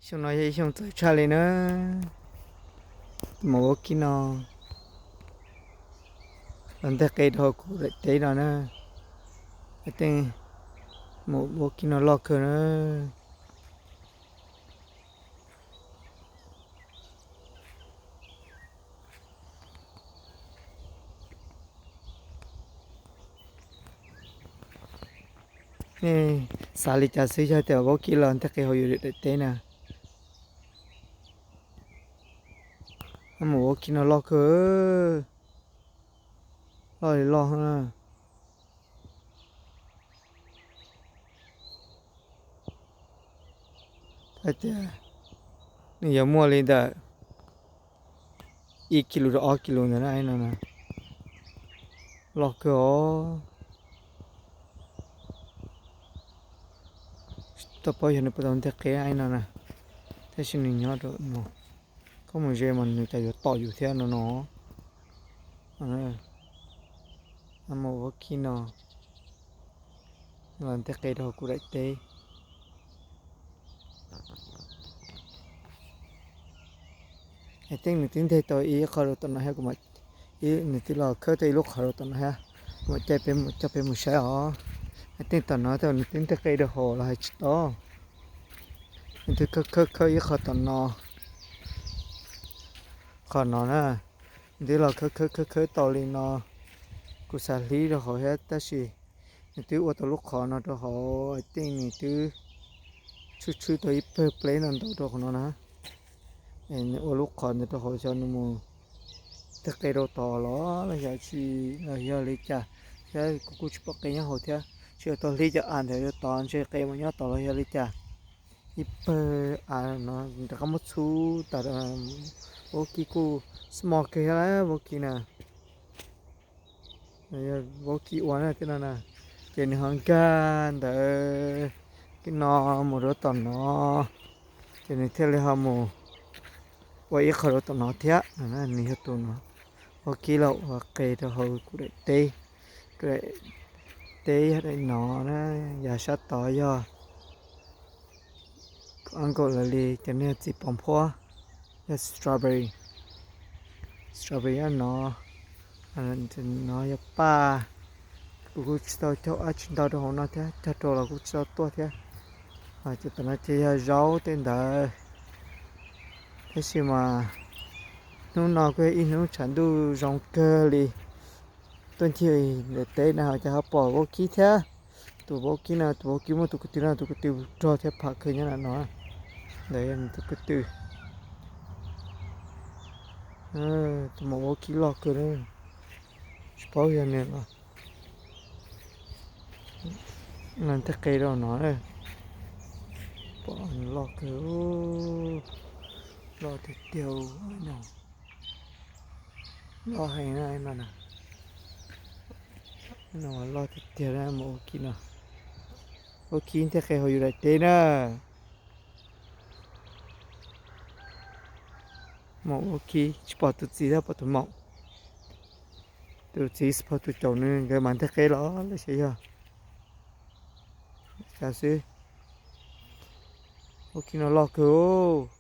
Xyoo no yog ib xyoo txawv tshaj li na. Mus vaub kib no los nteg qe rau hauv kuv daim teb no na. Tej mus vaub kib no loj kawg na. Nej xav li cas xwb, yog tias vaub kib los nteg qe hauv yus daim teb na, mus vaub kib no loj kawg, loj li loj na. Hais tias nws yuav muaj li ntawm ib kis lus rau ob kis lus ntawd na, no na. Loj kawg os. Tsis tau paub yog nws puas tau nteg qe no na, tab sis nws nyob rau no, koj mus ze mas nws cas yuav tom yus thiab no no. Mus vaub kib no los nteg qe rau hauv kuv daim teb. Hais tias nws twb nteg tau ib qho rau tom no thiab, nws twb los khawb tau ib lub qhov rau tom no thiab, kuv mam coj peb mus saib os. Hais tias tom no tau nws twb nteg qe rau hauv los hais tsis tau. Nws twb khawb khawb khawb ib qho tom no, qhov no na, nws twb los khawb khawb khawb khawb tau li no. Kuv xav hlib rau hauv thiab tab sis nws twb ua tau lub qhov no rau hauv, hais tias nws twb tshwb tshwb tau ib pawg pleb no ntau rau qhov no na. Nws ua lub qhov ntawd rau hauv xyov nws mus nteg qe rau tod los los yog tsis los yog li cas, thiab kuv kuj tsis pom qe nyob hauv thiab. Tsis tau hlib cov av ntawd rau tod, ntshe qe mus nyob tod los yog li cas. Ib pawg av no rov qab muab txhub tas. Vaub kib kuj small kawg thiab, vaub kib na. Vaub kib ua na, tej no na, ces nws ho nkag ntawd, tej no mus rau tom no, ces nws thiaj li ho mus ua ib qho rau tom no thiab. Nws yog tus no, vaub kib los ua qe rau hauv kuv daim teb. Kuv daim teb yog daim no na, yav sab tod yog kuv uncle lawv li, cov niag txiv pos nphuab, yog strawberry. Strawberry no, no yog paj. Kuv kuj tsis tau cog dab tsi ntau rau hauv no thiab, cog rau los kuj tsis tau tuaj thiab. Ces tom no ces yog zaub tej ntawd. Tab sis mas hnub no kuj yog ib hnub tshav ntuj zoo kawg li. Tuaj ncig daim teb na ho cas ho pom vaub kib thiab. Tus vaub kib no, tus vaub kib muaj tus ko tw no, tus ko tw rog thiab pham kawg nyob no. Ntawd yog nws tus ko tw. Tus maum vaub kib loj kawg, tsis paub yog nws los, no nteg qe rau no. Pom loj kawg, loj tiag tiag, loj heev no. No loj tiag tiag, maum vaub kib no. Vaub kib nteg qe hauv yus daim teb na. Maum vaub kib tsis pom tus txiv thiab, pom tus maum. Tus txiv xav pom tus caum nws, nkawd mas nteg qe los lawm xyov yog cas xwb. Vaub kib no loj kawg.